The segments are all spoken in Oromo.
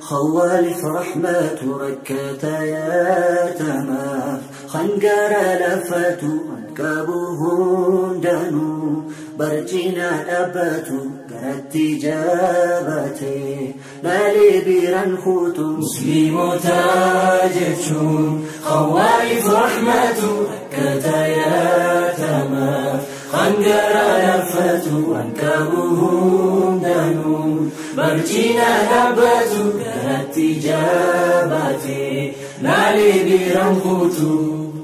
خوالف رحمة ركتا يا تماف خنجر لفتو أنكبوهن دانو برجنا أبتو قرأت جابتي مالي بيران خوتو مسلم تاجتشون خوالف رحمة ركتا يا تماف خنجر لفتو أنكبوهن دانو برجنا أبتو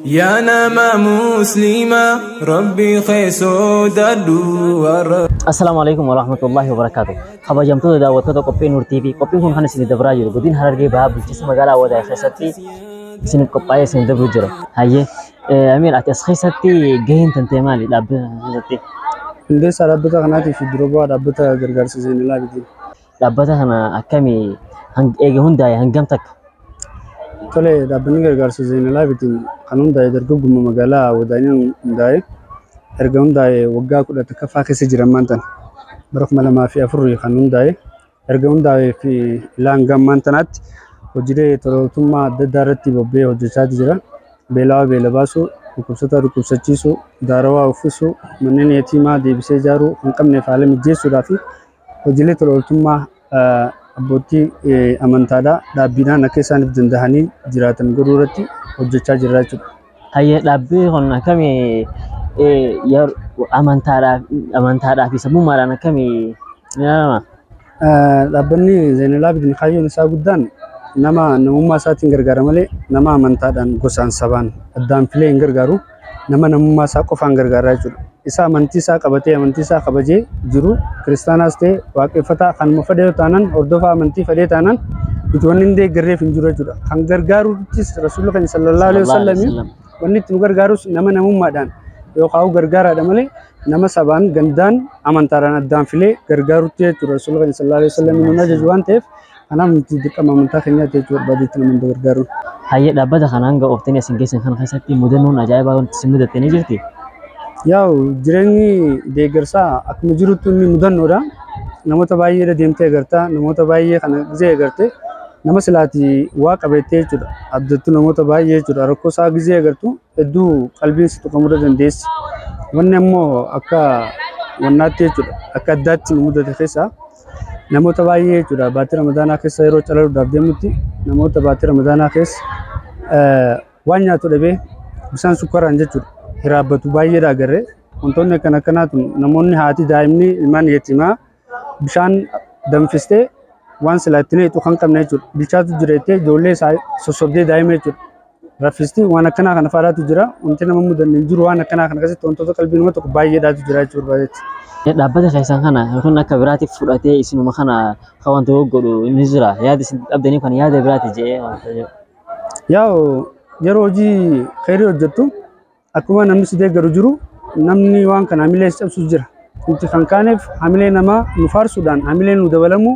يا نما مسلمة ربي خيسو دادو. السلام عليكم ورحمة الله وبركاته. خبجمتو دعوتو qophii Nuur TV. Qophiin kun kan isin dabraa jiru godin Harargee Bahaa bulchiinsa magaalaa Awwadaa keessatti isin qophaa'ee isin dabru jira. Hayyee Amiir, ati as keessatti gaheen tantee maali dhaabbata keessatti? Hundeessaa dhaabbata kanaatii fi dura bu'aa dhaabbata gargaarsa Zeenilaa Abidin. Dhaabbata kana akkamii eega hundaa'e hangam takka? Tole, dhaabbanni gargaarsa Zeenilaa Abidin kan hundaa'e dargaggummaa magaalaa Awwadaaniin hundaa'e. Erga hundaa'e waggaa 11ffaa keessa jira ammaan tana. Bara 2004 kan hundaa'e. Erga hundaa'ee fi ilaa hanga ammaan tanaatti hojiilee tola adda addaa irratti bobba'ee hojjechaa jira. Beelawaa beela baasuu, dhukkubsataa dhukkubsachiisuu, daarawaa uffisuu, manneen yatiimaa deebisee ijaaruu, hin qabneef haala mijeessuudhaa fi hojiilee tola ooltummaa abbootii amantaadhaa dhaabbiidhaan akka isaaniif danda'anii jiraatan godhuu irratti hojjechaa jirra jechuudha. Hayyee, dhaabbii kun akkamii amantaadhaa fi sabummaadhaan akkamii ilaalama? Dhaabbanni Zeenilaa Abidin kaayyoon isaa guddaan nama namummaa isaatiin gargaara malee nama amantaadhaan gosaan sabaan addaan filee hin gargaaru, nama namummaa isaa qofaan gargaara jechuudha. Isa amantii isaa qabatee amantii isaa kabajee jiru kiristaanaas ta'e waaqeffataa kanuma fedhee taanaan hordofaa amantii fedhee taanaan nuti wanni hin deeggarreef hin jiru jechuudha. Kan gargaaruuttis rasuulli keenya sallallahu alaihi wasallam wanni itti nu gargaarus nama namummaadhaan yookaan gargaaraadha malee nama sabaan gandaan amantaadhaan addaan filee gargaarutti jechuudha. Rasuulli keenya sallallahu alaihi wasallam nu ajaju waan ta'eef kanaaf nuti dirqama amantaa keenyaatti jechuu barbaadetti nama hunda gargaaruun. Hayyee, dhaabbata kana hanga ooftanii isin geessan kana keessatti mudannoon ajaa'ibaa wanti isin mudatte ni jirti? Yaa'u, jireenyi deeggarsaa akkuma jirutti inni mudannoodha. Namoota baay'eedha deemtee agarta. Namoota baay'ee kana gizee agarte nama silaati waa qabattee jechuudha. Abdattu namoota baay'ee jechuudha. Rakkoo isaa gizee agartu hedduu qalbiin si tuqamuu dandeessi. Wanni ammoo akka wannaatti jechuudha. Akka addaatti nu mudate keessaa namoota baay'ee jechuudha. Baatii Ramadaanaa keessa yeroo calaluudhaaf deemutti namoota baatii Ramadaanaa keessa waan nyaatu dhabee bishaan sukkaaraan jechuudha hiraabbatu baay'eedha agarre. Wantoonni akkana akkanaatu namoonni haati daa'imni ilmaan yatiimaa bishaan danfistee waan silaa ittiin eetu kan qabne jechuudha. Bilchaatu jira jettee ijoollee isaa sossobdee daa'ima jechuudha. Raffisti waan akkanaa kana faadhaatu jira. Wanti nama mudanne hin jiru waan akkanaa kana keessatti wantoota qalbii nama tokko baay'eedhaatu jira jechuudha barbaadetti. Dhaabbata keessan kana yookiin akka biraatiif fudhatee isinuma kana kan wanta godhu ni jira. Yaada isin qabdanii kan yaada biraati jedhee wanta jedhu. Yaa'u, yeroo hojii kheyrii hojjettu akkuma namni si deeggaru jiru namni waan kana hamilee si cabsus jira. Nuti kan kaaneef hamilee namaa nu faarsuudhaan hamileen nu dabalamu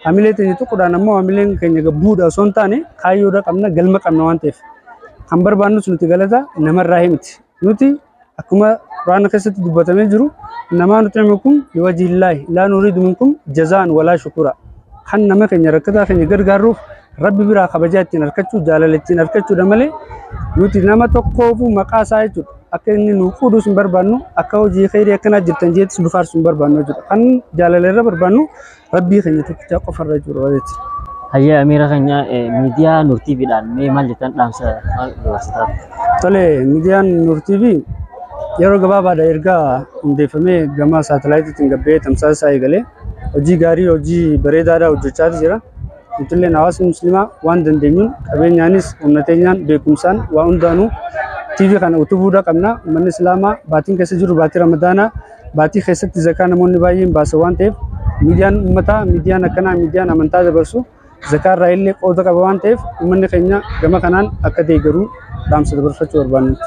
hamilee teenya tuquudhaan ammoo hamileen keenya gabbuudha osoo hin taane kaayyoodha qabna galma qabna waan ta'eef. Kan barbaannus nuti galata namarraa miti. Nuti akkuma Quraana keessatti dubbatamee jiru namaa nut'imukum liwajhillaahi laa nuriidu minkum jazaan walaa shukura. Kan nama keenya rakkataa keenya gargaaruuf Rabbi biraa kabajaa ittiin argachuu jaalala ittiin argachuudha malee nuti nama tokkoofuu maqaa isaa jechuudha. Akka inni nu quudus hin barbaannu, akka hojii kheyrii akkanaa jirtan jeettis nu faarsu hin barbaannu jechuudha. Kan jaalala irra barbaannu Rabbii keenya tokkichaa qofarra jechuudha. Hayyee Amiira keenya, miidiyaa Nuur TVdhaan mee maal jettan dhaamsa maal dabarsitaa? Tole, miidiyaan Nuur TV yeroo gabaabaadha erga hundeeffamee gama saatalaayitiitiin gabbee tamsaasa isaa eegalee hojii gaarii hojii bareedaadhaa hojjechaa jira. Nutilleen hawaasni musliimaa waan dandeenyuun qabeenyaanis humna teenyaan beekumsaan waa hundaanuu TV kana utubuudha qabna. Uummanni Islaamaa baatiin keessa jiru baatii Ramadaanaa baatii keessatti zakaa namoonni baay'een baasa waan ta'eef miidiyaan uummataa miidiyaan akkanaa miidiyaan amantaa dabarsu Zakaa irraa illee qooda qaba waan ta'eef uummanni keenya gama kanaan akka deeggaruu dhaamsa dabarfachuu barbaannutti.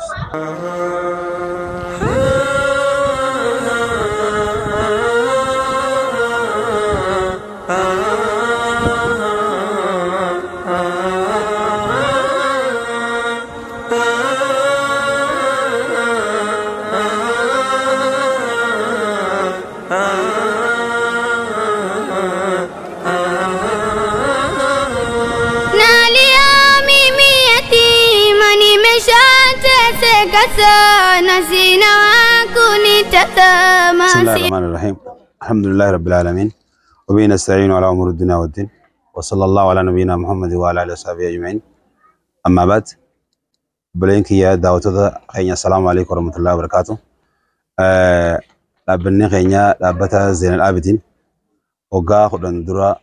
بسم الله الرحمن الرحيم. الحمد لله رب العالمين وبه نستعين على أمور الدنيا والدين وصلى الله على نبينا محمد وعلى آله وصحبه أجمعين. أما بعد، بلينك يا دعوتنا خينا السلام عليكم ورحمة الله وبركاته. لابني خينا لابتا زين العابدين وقا خدن درا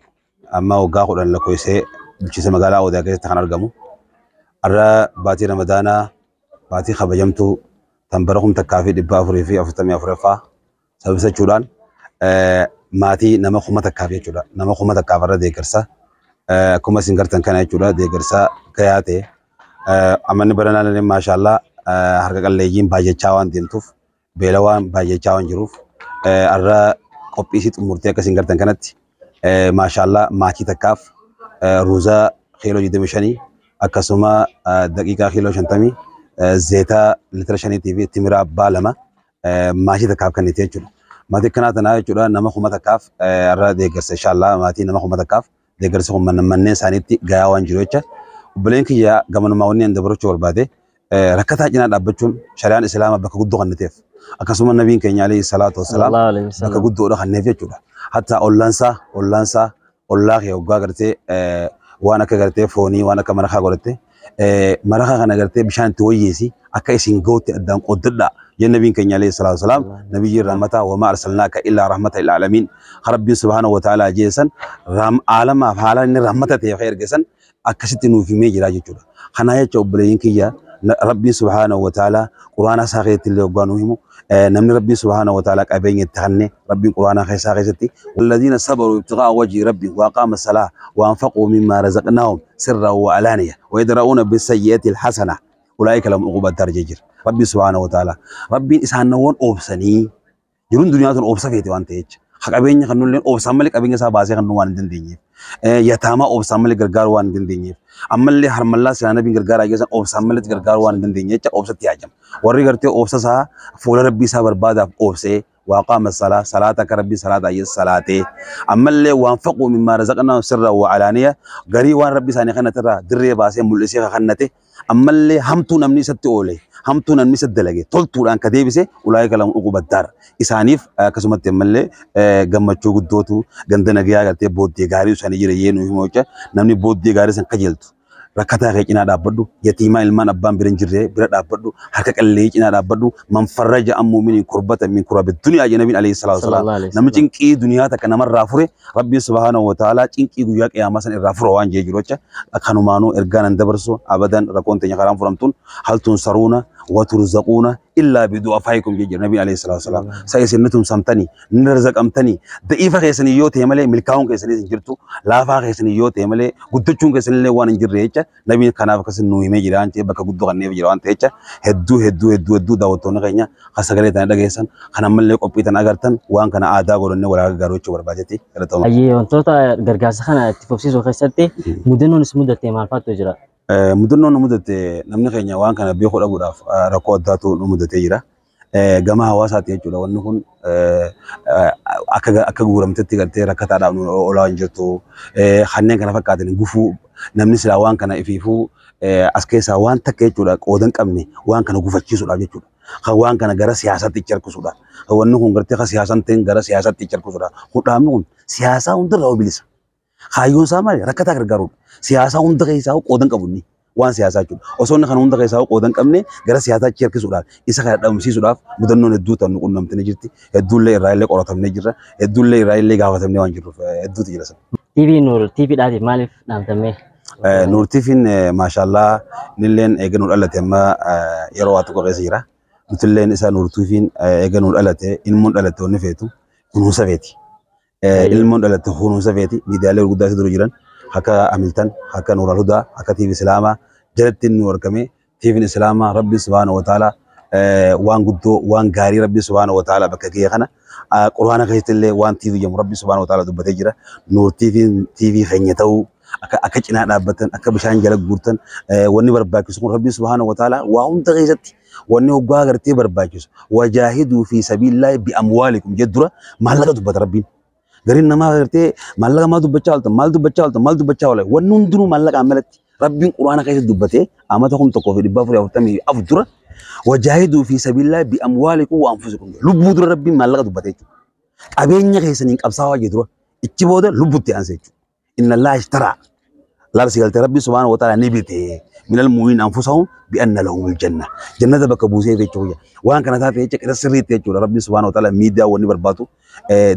أما وقا خدن لكويسة بلشيسة مقالة أو ذاك تخن أرقمو أرى باتي رمضانا باتي خبجمتو تنبرهم تكافي دبا أفري في أفتمي أفرفا سبسة شوران maatii nama 1000 jechuudha. Nama 1000 irra deeggarsa. Akkuma isin gartan kana jechuudha deeggarsa gahaa ta'e. Amanni baranaan maashaallah harka qalleeyyiin baay'achaa waan deemtuuf beela waan baay'achaa waan jiruuf har'a qophii isii xumurtee akka isin gartan kanatti maashaallah maatii takkaaf ruuzaa kiiloo 25 akkasuma daqiiqaa kiiloo 50 zeetaa litira 5 fi timira abbaa 2 maatii takkaaf kennite jechuudha. Maatii kanaa tanaa jechuudha nama 1000 har'a deeggarsa inshallah maatii nama 1000 deeggarsa kun manneen isaaniitti gahaa waan jiru jecha. Obboleen kiyya gamanumaa wanni an dabarachuu barbaade rakkataa cinaa dhaabbachuun shari'aan islaamaa bakka guddoo kenneteef akkasuma nabiin keenya alayhi salaatu wassalaam bakka guddoodha kenneef jechuudha. Hatta ollaansaa ollaa kee hoggaa gartee waan akka gartee foonii waan akka marakaa godhatte marakaa kana gartee bishaan itti wayyeesi akka isin gootti addaan qoddadhaa. يا نبي كان عليه الصلاة والسلام نبي رحمته وما أرسلناك إلا رحمة للعالمين. ربي سبحانه وتعالى جيسن رام عالم أفعال إن رحمته خير جيسن أكست إنه في ميجرا جتورا خنايا جوبلين كيا ربي سبحانه وتعالى قرآن ساقيت اللي وقانوهم نمن ربي سبحانه وتعالى كأبين يتهني ربي قرآن خير ساقيتي والذين صبروا ابتغاء وجه ربي وأقاموا الصلاة وأنفقوا مما رزقناهم سرا وعلانية ويدرؤون بالسيئات الحسنة أولئك لهم عقبى الدار جيجر. ربي سبحانه وتعالى ربي إنسان نون أوبسني يرون دنيا تون أوبسا فيتي وان تيج حق أبين خنون لين أوبسا ملك أبين سا باسي خنون وان دين دينيف يتاما أوبسا ملك غرغار وان دين دينيف أما اللي حرم الله سيانا بين غرغار أجلس أوبسا ملك غرغار وان دين دينيف أوبسا تياجم وري غرتي أوبسا سا فول ربي سا برباد أوبسي وأقام الصلاة صلاتك ربي صلاة أي الصلاة أما اللي وانفقوا مما رزقناهم سرا وعلانية غري وان ربي ساني خنا ترى دري باسي ملسي خنته أما اللي همتو نمني ست أولي همتو نمني ست دلقي تلتو الآن كديبسي أولئك لهم عقوبة الدار إسانيف كسمت ملي جمتشو قدوتو عندنا جيا قلت بودي غاري وساني جريين وهموجة نمني بودي غاري سن كجلتو rakkataa kee cinaa dhaabbadhu yatiimaa ilmaan abbaan bira hin jirre bira dhaabbadhu harka qallee cinaa dhaabbadhu man farraja an mu'minin kurbatan min kurabi duniyaa jedhe nabiin alayhi salaatu wasalaam namni cinqii duniyaa takka namarraa fure rabbiin subhaanahu wa ta'aalaa cinqii guyyaa qiyaamaa san irraa fura waan jee jiru jecha akkanumaanuu ergaan an dabarsu abadan rakkoon teenya karaan furamtuun hal tunsaruuna wa turzaquuna illaa bidu'afaa'ikum jee jiru nabiin alayhi salaatu wasalaam sa isin ni tumsamtanii ni razaqamtanii da'iifa keessanii yoo ta'e malee milkaa'uun keessanii hin jirtu laafaa keessanii yoo ta'e malee guddachuun keessanillee waan hin jirre jecha nabiin kanaaf akkasin nu himee jira waan ta'eef bakka guddoo kanneef jira waan ta'eef jecha hedduu hedduu hedduu hedduu daawwattoonni keenya kan sagalee tana dhageessan kan ammallee qophii tana agartan waan kana aadaa godhannee walaa gargaaruu jechuu barbaadetti galatoomaa. Ayyee wantoota gargaarsa kana itti fufsiisuu keessatti mudannoon is mudatte maal faatu jira? Mudannoon nu mudatte namni keenya waan kana beekuu dhabuudhaaf rakkoo addaatu nu mudatee jira. Gama hawaasaati jechuudha wanni kun akka guuramtetti gartee rakkataadhaaf nu oolaa hin jirtu. Kanneen kana fakkaatan gufuu namni silaa waan kana ifiifuu as keessaa waan takka jechuudha qooda hin qabne waan kana gufachiisuudhaaf jechuudha. Kan waan kana gara siyaasaatti itti harkisuudhaaf. Wanni kun gartee kan siyaasaan ta'in gara siyaasaatti itti harkisuudhaaf. Dhaabni kun siyaasaa hundarraa bilisa. Kaayyoon isaa maali? Rakkataa gargaaruudha. Siyaasaa hunda keessaa qooda hin qabu inni. Waan siyaasaa jechuudha. Osoo inni kana hunda keessaa qooda hin qabne gara siyaasaa achi harkisuudhaaf isa kana dhabamsiisuudhaaf mudannoon hedduu tan nu qunnamtee jirti. Hedduullee irraa illee qoratamnee jirra. Hedduullee irraa illee gaafatamnee waan jirruuf hedduutu jira sana. TV Nuur TV dhaatiif maaliif dhaamtamee? Nuur TV'n maashaallah innilleen eega nu dhalate amma yeroo waa tokko keessa jira. Nutilleen isa Nuur TV'n eega nu dhalate ilmoon dhalate wanni feetu kunuunsa feeti. Ilmoon dhalate kunuunsa feeti miidiyaalee gurguddaa isa dura jiran Akka Hamiltan, akka Nuural Hudaa, akka TV Islaamaa jalatti nu argame. TVn Islaamaa Rabbi subhaanahu wa ta'ala waan guddoo waan gaarii Rabbi subhaanahu wa ta'ala bakka kiyya kana Quraana keessatti illee waan TV jedhamu Rabbi subhaanahu wa ta'ala dubbatee jira. Nuur TVn TV keenya ta'uu akka cinaa dhaabbatan, akka bishaan jala guurtan wanni barbaachisu kun Rabbi subhaanahu wa ta'ala waa hunda keessatti wanni hoggaa agartee barbaachisu wajaahiduu fi sabiillaahi bi amwaalikum jedhu dura maallaqa dubbata Rabbiin. Gariin namaa agartee maallaqa maal dubbachaa ooltan, maal dubbachaa ooltan, maal dubbachaa oolan, wanni hundinuu maallaqaan malatti Rabbiin Quraana keessatti dubbatee amata 1444 dura wajaahiduu fi sabiillaahi bi amwaalikum wa anfusikum lubbuu dura Rabbiin maallaqa dubbatee jechuudha. Qabeenya keessaniin qabsaawaa jedhu dura ichi booda lubbutti aansee jechuudha. Inna Allaha ishtaraa laal si galtee Rabbi subhaanahu wa ta'ala ni bite minal mu'miniina anfusahum bi anna lahumul janna jannata bakka buusee jechuudha. Waan kana taate jecha qira sirriitti jechuudha. Rabbi subhaanahu wa ta'ala miidiyaa wanni barbaadu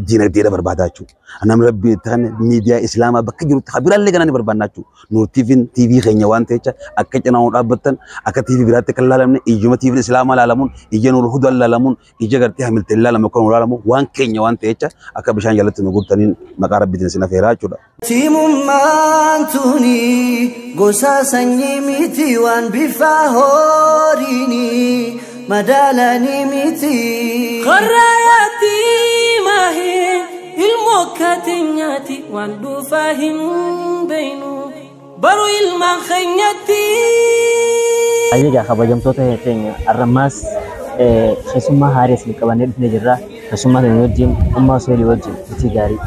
diinagdeedha barbaada jechuudha. Namni Rabbi itti kan miidiyaa Islaamaa bakka jirutti kabiraallee kana ni barbaadna jechuudha. Nuur TVn TV keenya waan ta'echa akka cinaa nu dhaabbattan, akka TV biraatti kan laalamne ijuma TVn Islaamaa laalamuun, ija Nuur Hudaa laalamuun, ija gartee Hamilteen laalamu akka nu laalamu waan keenya waan ta'echa akka bishaan jalatti nu guurtaniin maqaa Rabbiitiin isin affeeraa jechuudha. Timummaan tuni gosa sanyii miti waan bifa horiini madaalanii miti. Qarraayyaatti maahee ilmoo kaatenyaati waan dhufaa hin beeynu baru ilmaan keenyatti. Ayyaga kabajamtoota keenya arrammaas keessummaa haarii isin qabannee dhufnee jirra. Keessummaa keenya wajjin ummaa Suheelii wajjin turtii gaarii.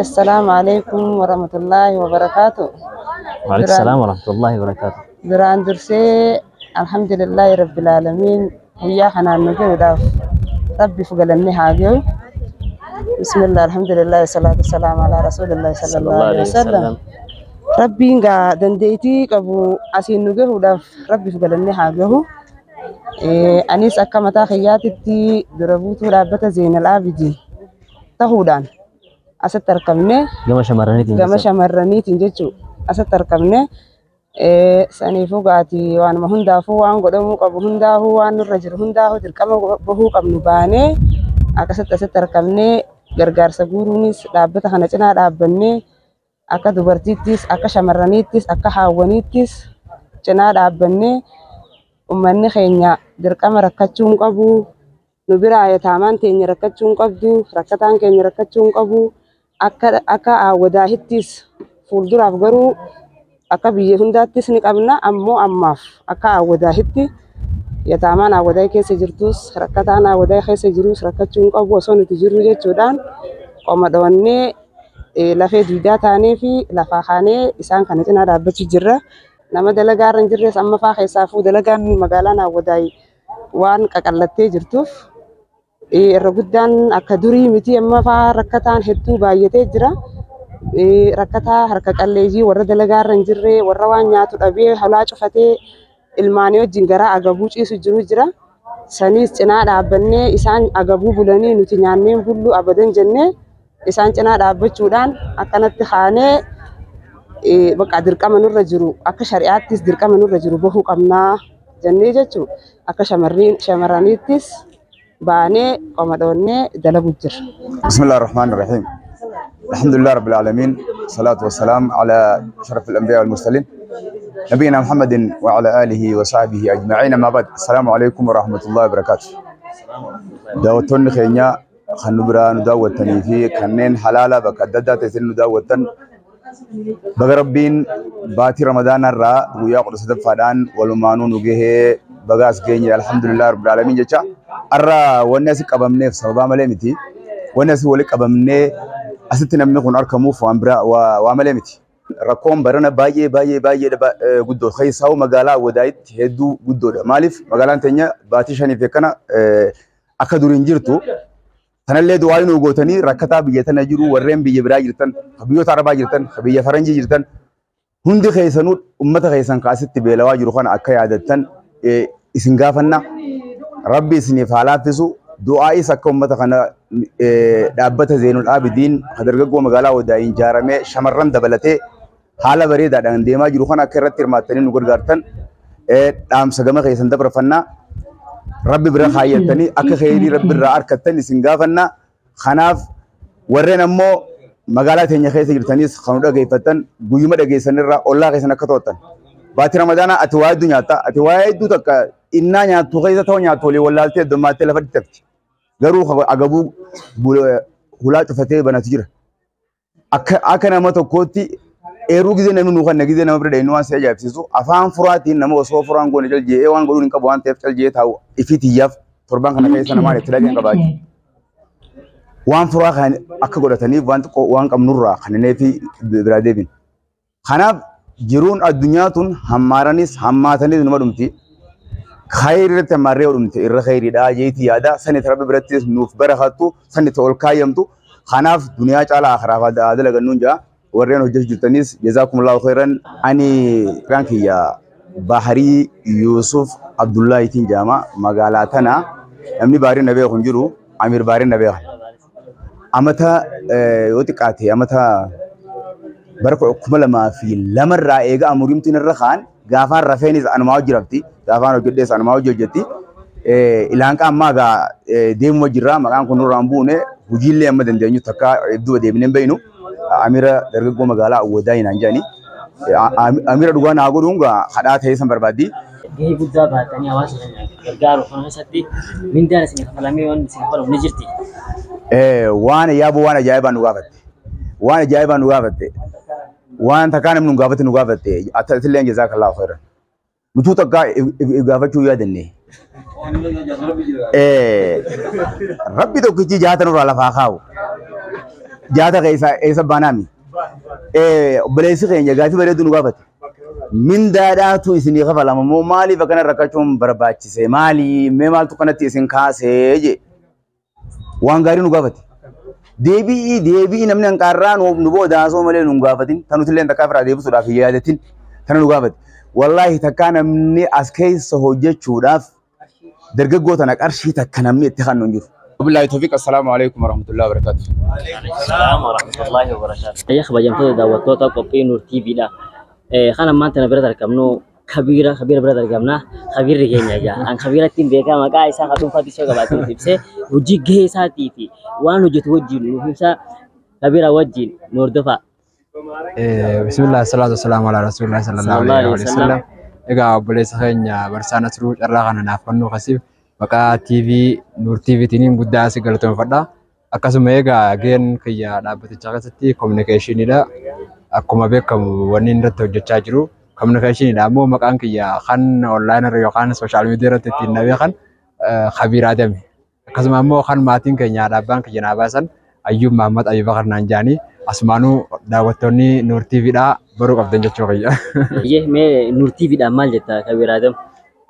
Assalaamu alaikum warahmatullaahi wabarakaatu. Waalaikum salaam warahmatullaahi wabarakaatu. Duraan dursee alhamdulillaahi rabbil aalamiin guyyaa kanaan nu gahuudhaaf Rabbiif galannee haa gahu. Bismillah alhamdulillaahi salaatu salaamu alaa rasuulillaahi sallallahu alaihi wasallam. Rabbiin gaa dandeettii qabu asiin nu gahuudhaaf Rabbiif galannee haa gahu. Anis akka mataa kiyyaatitti dura buutuu dhaabbata Zeenal Aabidiin ta'uudhaan asitti argamne. Gama shamarraniitiin. Gama shamarraniitiin jechuudha. Asitti argamne. Saniifuu gaati waanuma hundaafuu waan godhamuu qabu hundaafuu waan nurra jiru hundaafuu dirqama bahuu qabnu baanee akkasitti asitti argamnee gargaarsa guuruunis dhaabbata kana cinaa dhaabbannee akka dubartiittis akka shamarraniittis akka haawwaniittis cinaa dhaabbannee uummanni keenya dirqama rakkachuu hin qabu. Nu biraa yataamaan teenya rakkachuu hin qabdu, rakkataan keenya rakkachuu hin qabu. Akka hawwadaahittis fuulduraaf garuu akka biyya hundaattis ni qabna ammoo ammaaf akka hawwadaahitti yataamaan hawwadaa keessa jirtus rakkataan hawwadaa keessa jirus rakkachuu hin qabu osoo nuti jirru jechuudhaan qoma dhoonnee lafee duudaa taanee fi lafaa kaanee isaan kana cinaa dhaabbachuu jirra. Nama dalagaa irra hin jirres amma faa keessaafuu dalagaan magaalaan hawwadaa waan qaqallattee jirtuuf irra guddaan akka durii miti amma faa rakkataan hedduu baay'atee jira. Rakkataa harka qalleeyyii warra dalagaa irra hin jirre warra waan nyaatu dhabee halaa cufatee ilmaanii wajjin garaa agabuu ciisu jiru jira. Saniis cinaa dhaabbannee isaan agabuu bulanii nuti nyaanneen bullu abadan jennee isaan cinaa dhaabbachuudhaan akkanatti kaanee bakka dirqama nurra jiru akka shari'aattis dirqama nurra jiru bahuu qabnaa jennee jechuudha. Akka shamarraniittis baanee qoma dhoonnee dalagu jira. Bismillahir Rahmanir Rahim. Alhamdulillah Rabbil Alamin. Salatu wassalam ala ashrafil anbiya wal mursalin. Nabiyina Muhammadin wa ala alihi wa sahbihi ajma'in. Amma ba'd. Assalamu alaikum wa rahmatullahi wa barakatuh. Daawwattoonni keenya kan nu biraa nu daawwattanii fi kanneen halaala bakka adda addaa teessanii nu daawwattan baga Rabbiin baatii Ramadaanaa irraa guyyaa 13ffaadhaan walumaanuu nu gahee baga as geenye alhamdulillah Rabbil Alamin jecha. Har'a wanni asi qabamneef sababaa malee miti. Wanni asi walitti qabamnee asitti namni kun argamuuf waan biraa waa malee miti. Rakkoon barana baay'ee baay'ee baay'ee guddoo keessaa magaalaa Awwadaayitti hedduu guddoodha. Maaliif magaalaan teenya baatii shaniif akkana akka duriin jirtu tanallee du'aa nu gootanii rakkataa biyya tana jiru warreen biyya biraa jirtan, biyyoota Arabaa jirtan, biyya Faranjii jirtan hundi keessanuu uummata keessan kaasitti beelawaa jiru kana akka yaadattan isin gaafanna. Rabbi isiniif haa laaffisu. Du'aa'is akka uummata kana dhaabbata Zeenul Aabidiin dargaggoo magaalaa Awwadaayiin ijaaramee shamarran dabalatee haala bareedaadhaan deemaa jiru kana akka irratti hirmaattanii nu gargaartan dhaamsa gama keessan dabarfannaa. Rabbi bira kaayyattanii akka kheyrii Rabbi irraa argattan isin gaafanna. Kanaaf warreen ammoo Magaalaa teenya keessa jirtanis kan nu dhageeffatan guyyuma dhageessanirraa ollaa keessan akka to'attan. Baatii Ramadaanaa ati waa hedduu nyaatta. Ati waa hedduu takka innaa nyaattu keessa ta'u nyaattu walii wallaaltee heddumaattee lafa dhittafti. Garuu agabuu hulaa cufatee banatu jira. Akka nama tokkootti eeruu gizee namni nuu kanna gizee nama bira dheenyu waan si ajaa'ibsiisu afaan furaatiin nama osoo furaan goone jalje'ee waan godhuun hin qabu waan ta'eef calje'ee taa'u ifii tiyyaaf torban kana keessa namaan itti dhageen qabaachuu. Waan furaa kan akka godhataniif waan xiqqoo waan qabnurraa kanneen fi biraa deebin. Kanaaf jiruun addunyaa tun hammaaranis hammaatanis numa dhumti. Khayri irratti hammaarree dhumte irra khayriidha jeetii yaada sani rabbi birattis nuuf barakattu sani ol kaayyamtu. Kanaaf duniyaa caalaa akhiraaf dalagannuun jaa warreen hojjechuu jirtanis jazaakumullahu khairan. Ani maqaan kiyya Baharii Yusuf Abdullaahitiin jedhama. Magaalaa tana namni baariin na beeku hin jiru. Amiir baariin na beeka. Amata yoo xiqqaate amata bara 2002 irraa eega amurimtiin irra kaan gaafaan rafeenis anumaa hojii rafti gaafaan hojjedhees anumaa hojii hojjetti. Ilaanqa ammaa gaa deemuma jirra maqaan kun nurraa hin buune hojiillee amma dandeenyu takka duuba deebinee hin beeknu. Amira dargaggoo magaalaa Awwadaa hinaan jedhani. Amira dhugaa naa godhuun gaa kadhaa ta'ee san barbaaddi. Gahee guddaa baatanii hawaasa keenya gargaaru kana keessatti mindaan isin kafalamee waan isin kafalamu ni jirti. Waan yaaboo waan ajaa'ibaa nu gaafatte. Waan ajaa'ibaa nu gaafatte. Waan takkaa namni nu gaafate nu gaafatte. Atillee jazaakallahu khairan. Nutuu takkaa gaafachuu yaadanne. Rabbi tokkichi jaata nurraa lafaa kaa'u. Jaata keessa eessa baanaami. Obboleessi keenya gaafii bareedu nu gaafate. Mindaadhaatu isinii kafalama moo maaliif akkana rakkachuun barbaachise maali mee maaltu kanatti isin kaasee jee. Waan gaarii nu gaafate. Deebii deebii namni hanqaarraa nu booda haasoo malee nu hin gaafatin tan nuti illee takkaa firaa deebisuudhaaf hin yaadatin tana nu gaafate. Wallaahi takkaa namni as keessa hojjechuudhaaf dargaggoo tana qarshii takka namni itti kannu hin jiru. Wabillahi tawfiq. Assalaamu alaikum warahmatullahi wabarakatuh. Assalamu warahmatullahi wabarakatuh. Ayya kabajamtoota daawwattoota qophii Nuur TV dha. Kan ammaan tana biratti argamnu Kabiira Kabiira biratti argamna. Kabiirri keenya egaa an Kabiiratti hin beekaa maqaa isaa kan dhuunfaatti isa qabaatee nuuf ibsee hojii gahee isaatii fi waan hojjetu wajjin nuuf ibsa. Kabiira wajjin nu hordofaa. Bismillah, salatu wassalamu ala rasulillah sallallahu alaihi wa sallam. Egaa obboleessa keenya Barsaa Nasruu carraa kana naaf kennuu kasiif maqaa TV Nuur TVtiin guddaa si galatoomfadha. Akkasuma egaa gaheen kiyya dhaabbatichaa keessatti kominikeeshiniidha. Akkuma beekamu wanni inni irratti hojjechaa jiru kominikeeshiniidha. Ammoo maqaan kiyya kan onlaayinii irra yookaan sooshaal miidiyaa irratti ittiin na beekan Kabiir Adame. Akkasuma ammoo kan maatiin keenya dhaabbaan kiyya naa baasan Ayyuub Mahammad Ayyuubakar naan jedhanii asumaanuu daawwattoonni Nuur TVdhaa baruu qabdan jechuu kiyya. Iyyee mee Nuur TVdhaan maal jetta Kabiir Adam?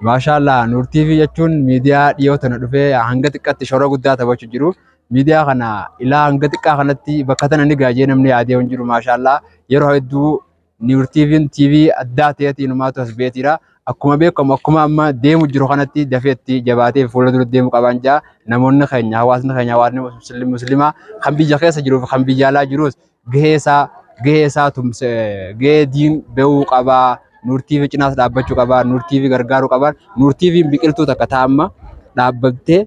Maashaallah Nuur TV jechuun miidiyaa dhiyoo tana dhufee hanga xiqqaatti shoora guddaa taphachuu jiru. Miidiyaa kana ilaa hanga xiqqaa kanatti bakka tana ni gaajee namni yaadee hin jiru maashaallah. Yeroo hedduu Nuur TVn TV addaa ta'eetiin uumaatu as beetiidha. Akkuma beekamu akkuma amma deemu jiru kanatti dafeetti jabaatee fuula dura deemu qabaan jaa namoonni keenya hawaasni keenya hawaasni muslimaa kan biyya keessa jiruuf kan biyya alaa jirus gahee isaa tumse gahee diin bahuu qabaa. Nuur TV cinaas dhaabbachuu qabaa. Nuur TV gargaaruu qabaa. Nuur TVn biqiltuu takka taa'amma dhaabbattee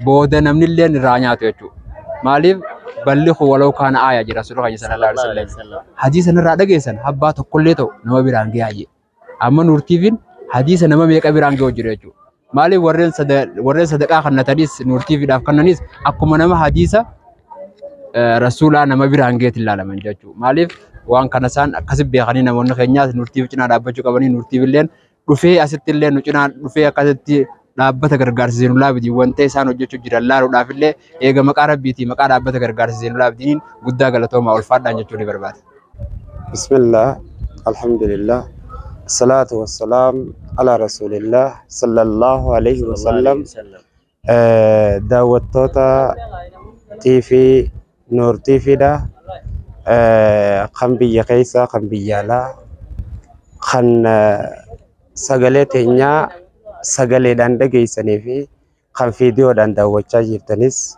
booda namni illee irraa nyaatu jechuudha. Maaliif balli kun walau kaana aayaa jedha Rasuulli keenya sallallahu alaihi wasallam. Hadiisa irraa dhageessan abbaa tokkollee ta'u nama biraan gahaa jee. Amma Nuur TVn hadiisa nama meeqa biraan ga'u jiru jechuudha. Maaliif warreen sadaqaa kannatanis Nuur TVdhaaf kennanis akkuma nama hadiisa Rasuulaa nama biraan ga'eetti ilaalaman jechuudha. Maaliif waan kana isaan akkasi beekanii namoonni keenyaas Nuur TV cinaa dhaabbachuu qabanii Nuur TV illeen dhufee asitti illee nu cinaa dhufee akkasitti dhaabbata gargaarsa Zeenulaa Abdiin wanta isaan hojjechuu jiran laaluudhaaf illee eega maqaa Rabbiitii maqaa dhaabbata gargaarsa Zeenulaa Abdiin guddaa galatoomaa ulfaadhaan jechuu ni barbaada. Bismillah, alhamdulillah, salatu wassalaam ala rasulillah sallallahu alaihi wasallam. Daawwattoota TV Nuur TVdha. Kan biyya keessa kan biyya alaa kan sagalee teenyaa sagaleedhaan dhageessanii fi kan viidiyoodhaan daawwachaa jirtanis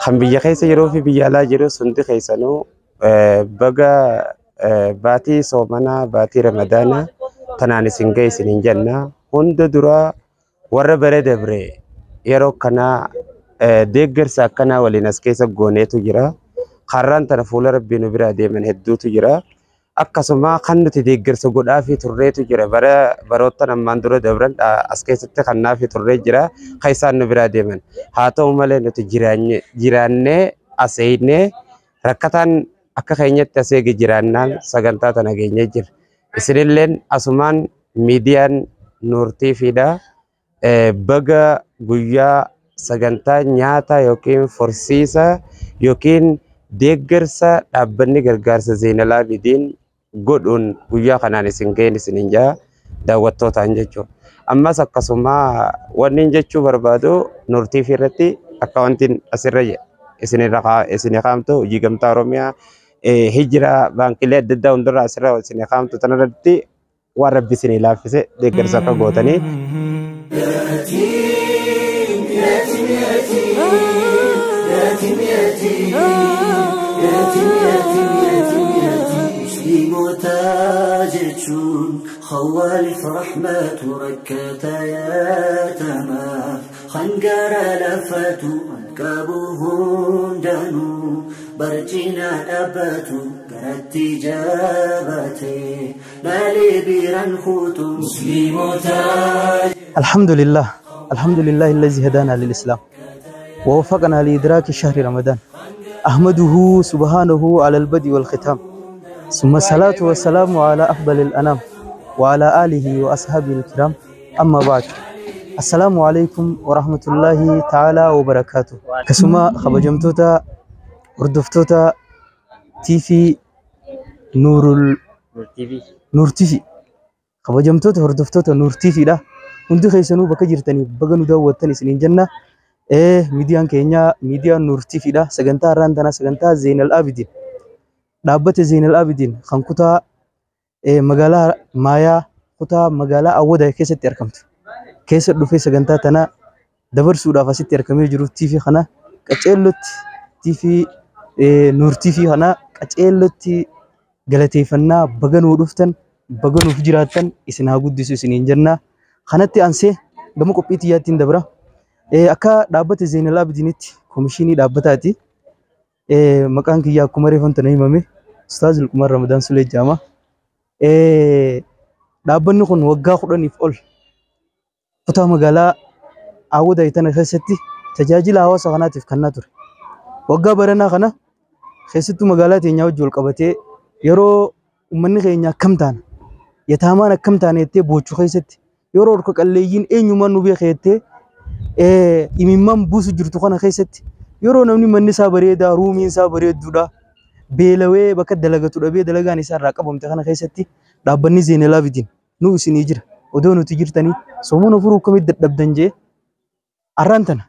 kan biyya keessa jiruu fi biyya alaa jiru hundi keessanuu baga baatii soomanaa baatii ramadaanaa tanaan isin ga'e isiniin jenna. Hunda duraa warra bare dabre yeroo kanaa deeggarsa akkanaa waliin as keessa gooneetu jira. Karraan tana fuula Rabbii nu biraa deeman hedduutu jira. Akkasuma kan nuti deeggarsa godhaa fi turreetu jira. Bara baroottan ammaan dura dabran as keessatti kan naafi turree jira. Kan isaan nu biraa deeman. Haa ta'u malee nuti jiraannee as eeynee rakkataan akka keenyatti as eege jiraannaan sagantaa tana geenyee jira. Isinilleen asumaan miidiyaan Nuur TVdha. Baga guyyaa sagantaa nyaata yookiin forsiisa yookiin deeggarsa dhaabbanni gargaarsa Zeenal Aabidiin godhuun guyyaa kanaan isin ga'een isinin jaa daawwattootaan jechuudha. Ammas akkasuma wanni jechuu barbaadu Nuur TV irratti akka wanti asirra isin kaa'amtu hojii gamtaa Oromiyaa hijira baankilee adda addaa hundarraa asirra isin kaa'amtu tanarratti waan rabbi isinii laaffise deeggarsa akka gootanii. خوالف رحمة ركتا يا تماف خنجر لفتو أنكبوهن دانو برجنا أبتو قرأت جابتي مالي بيران خوتو مسلم تاج. الحمد لله، الحمد لله الذي هدانا للإسلام ووفقنا لإدراك شهر رمضان، أحمده سبحانه على البدء والختام، ثم الصلاة والسلام على أفضل الأنام وعلى آله وأصحابه الكرام، أما بعد، السلام عليكم ورحمة الله تعالى وبركاته. كسما خبجمتوتا وردفتوتا تيفي نور نور تيفي خبجمتوتا وردفتوتا نور تيفي ده hundi keessanuu bakka jirtanii baga nu daawwattan isiniin jenna. Miidiyaan keenya miidiyaa Nuur TVdha. Sagantaa har'aan tanaa sagantaa Zeenal Aabidiin dhaabbata Zeenal Aabidiin kan kutaa magaalaa Maayaa kutaa magaalaa Awwadaa keessatti argamtu. Keessa dhufee sagantaa tana dabarsuudhaaf asitti argamee jiru TV kana qaceellotti TV Nuur TV kana qaceellotti galateeffannaa baga nuu dhuftan baga nuuf jiraattan isin haa guddisu isiniin jenna. Kanatti aansee gama qophii xiyyaattiin dabra. Akka dhaabbata Zeenal Aabidiinitti komishinii dhaabbataati. Maqaan kiyya akkuma reefan tana himame Ustaaz Luqmaan Ramadaan Sulee jedhama. Dhaabbanni kun waggaa 10 ol kutaa magaalaa Awwadaa tana keessatti tajaajila hawaasa kanaatiif kennaa ture. Waggaa baranaa kana keessattuu magaalaa teenyaa wajjin wal qabatee yeroo uummanni keenya akkam taana yataamaan akkam taana jettee boochuu keessatti yeroo harka qalleeyyiin eenyumaan nu beeka jettee imimmaan buusu jirtu kana keessatti yeroo namni manni isaa bareedaa ruumiin isaa bareedduudha beelawee bakka dalagatu dhabee dalagaan isaa irraa qabamte kana keessatti dhaabbanni Zeenal Aabidiin nu isinii jira odoo nuti jirtanii soomana furuu akkamitti dadhabdan jee arraan tana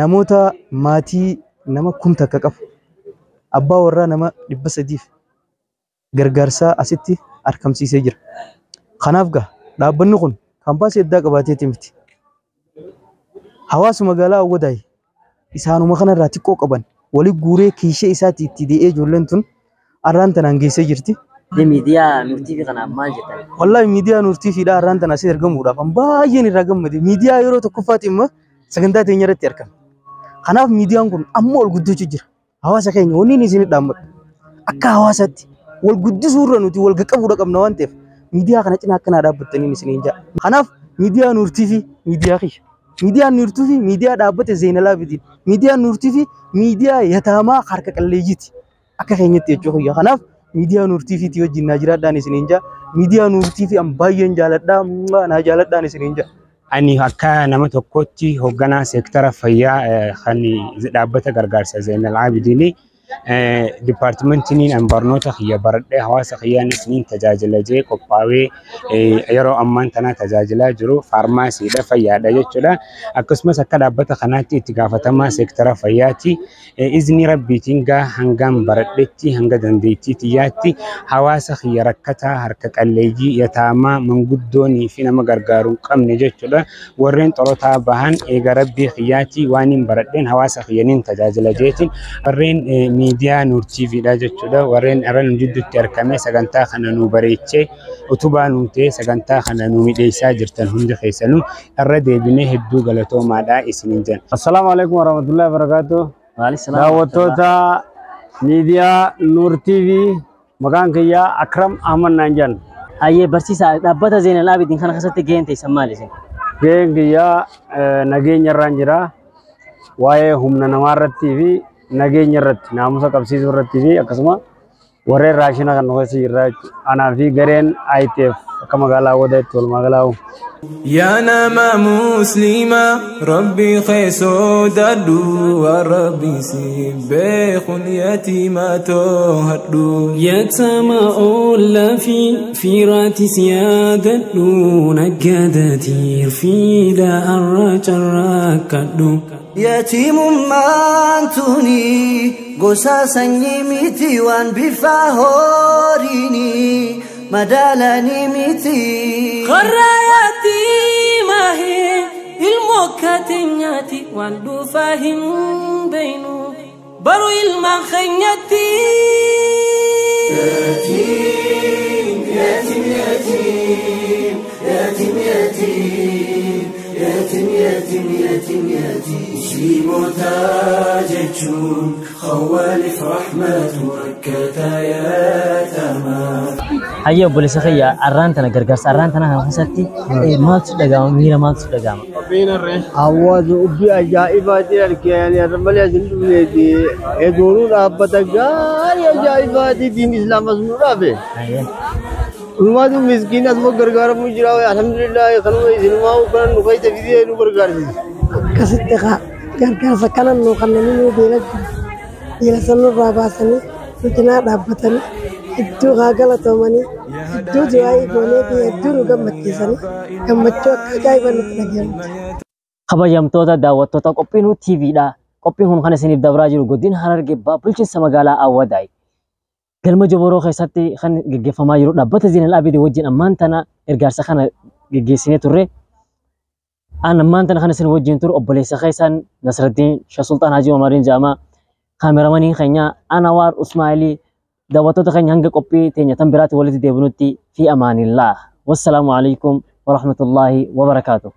namoota maatii nama 1000 qabu abbaa warraa nama 300 gargaarsaa asitti argamsiisee jira. Kanaaf gaa dhaabbanni kun kaampaasii addaa qabaateeti miti. Hawaasa magaalaa Awwadaa isaanuma kanarraa xiqqoo qaban wali guuree kiishee isaatti itti dee'ee ijoolleen tun arraan tanaan geessee jirti. Miidiyaa Nuur TV kanaaf maal jettan? Wallaahi miidiyaa Nuur TVdha arraan tana asii argamuudhaaf an baay'een irraa gammade. Miidiyaa yeroo tokkoffaati immoo sagantaa teenya irratti argame. Kanaaf miidiyaan kun amma ol guddachuu jira. Hawaasa keenya wanni inni isin dhaammadhu akka hawaasaatti wal guddisuurra nuti wal qaqqabuudha qabna waan ta'eef miidiyaa kana cinaa akkanaa dhaabbattaniin isiniin jedha. Kanaaf miidiyaa Nuur TV miidiyaa kiyya. Miidiyaan Nuur TV miidiyaa dhaabbata Zeenal Aabidiin. Miidiyaan Nuur TV miidiyaa yataamaa harka qalleeyyiiti. Akka keenyatti jechuu kiyya. Kanaaf miidiyaa Nuur TV ti wajjin naa jiraadhaan isiniin jedha. Miidiyaa Nuur TV an baay'een jaaladhaa naa jaaladhaan isiniin jedha. Ani akka nama tokkotti hoogganaa seektara fayyaa kan dhaabbata gargaarsa Zeenal Aabidiini. Dipaartimentiin an barnoota kiyya baradhee hawaasa kiyyaanis niin tajaajila jee qophaa'ee yeroo ammaan tana tajaajilaa jiru faarmaasiidha fayyaadha jechuudha. Akkasumas akka dhaabbata kanaatti itti gaafatamaa seektara fayyaati. Izni rabbiitiin gaa hangaan baradhetti hanga dandeettii xiyyaatti hawaasa kiyya rakkataa harka qalleeyyii yataamaa manguddoonii fi nama gargaaruu hin qabne jechuudha. Warreen xorotaa bahan eega rabbii kiyyaatti waan hin baradheen hawaasa kiyyaniin tajaajila jeetiin warreen miidiyaa Nuur TVdha jechuudha. Warreen irra nu jidduutti argame sagantaa kana nu bareechee utubaa nu ta'e sagantaa kana nu midheessaa jirtan hundi keessanuu irra deebinee hedduu galatoomaadha isiniin jenna. Assalaamu alaikum warahmatullahi wabarakatuh. Daawwattoota Miidiyaa Nuur TV, maqaan kiyyaa Akram Ahmad naan jedhan. Hayyee barsiisaa, dhaabbata Zeenal Abidin kana keessatti gaheen teessan maali isin? Gaheen kiyyaa nageenya irraan jira. Waa'ee humna namaa irrattii fi nageenya irratti, naamusa qabsiisuu irrattii fi akkasuma warreen raashina kan nu keessa jirra jechuudha. Anaa fi gareen ITF akka magaalaa Awwadaatti walumaa galaa'u. Yaa nama muslima, Rabbi kee sodaadhu, waan Rabbi si beekun yatiima too'adhu. Yatama oollaa fi fiiraatis yaadadhu, naggaadatiir fiida arra carraakkadhu. Yatiimummaan tuni gosa sanyii miti, waan bifa horiini madaalanii miti. Karra yatiimaa ilmoo kateenyaati, waan dhufaa hin beeynu baru ilmaan keenyatti. Yatim, yatim, yatim, yatim, yatim, yatim, yatim, yatim, yatim. Musliimota jechuun khawwalif rahmatu rakkata yatamaa. Hayyee obboleessa kiyya, arraan tana gargaarsa arraan tana kana keessatti maaltu dhaga'ama, miira maaltu dhaga'ama? Hawaasa ubbi ajaa'ibaatiin argee ani malee asin dhufneeti. Edoonuu dhaabbata gaarii ajaa'ibaatii diin islaamas nu dhaabe. Dhumaatu miskiin asuma gargaaramuu jira. Alhamdulillah, kanuma isinumaa kana nu fayyada fidee nu gargaarsiisa. Akkasitti gargaarsa kana nu kannanii nu beela jiru. Beela san nurraa baasanii nu cinaa dhaabbatanii hedduu haa galatoomanii, hedduu du'aa'ii goonee fi hedduu nu gammachiisanii, gammachuu akka ajaa'ibaa nutti dhaga'amti. Kabajamtoota daawwattoota qophii Nuur TVdha. Qophiin kun kan isiniif dabraa jiru godina Harargee Bahaa bulchiinsa magaalaa Awwadaay. Galma Joboroo keessatti kan gaggeeffamaa jiru dhaabbata Zeenal Abidii wajjin ammaan tana gargaarsa kana gaggeessinee turre. An ammaan tana kan isin wajjin turu obboleessa keessan Nasraddiin Shah Sultaan Hajii Omariin jedhama. Kaameramaniin keenya Anawaar Usmaa'ilii. Daawwattoota keenya, hanga qophii teenya tan biraatti walitti deebinutti fi amaanillah. Wassalaamu alaikum warahmatullaahi wabarakaatuh.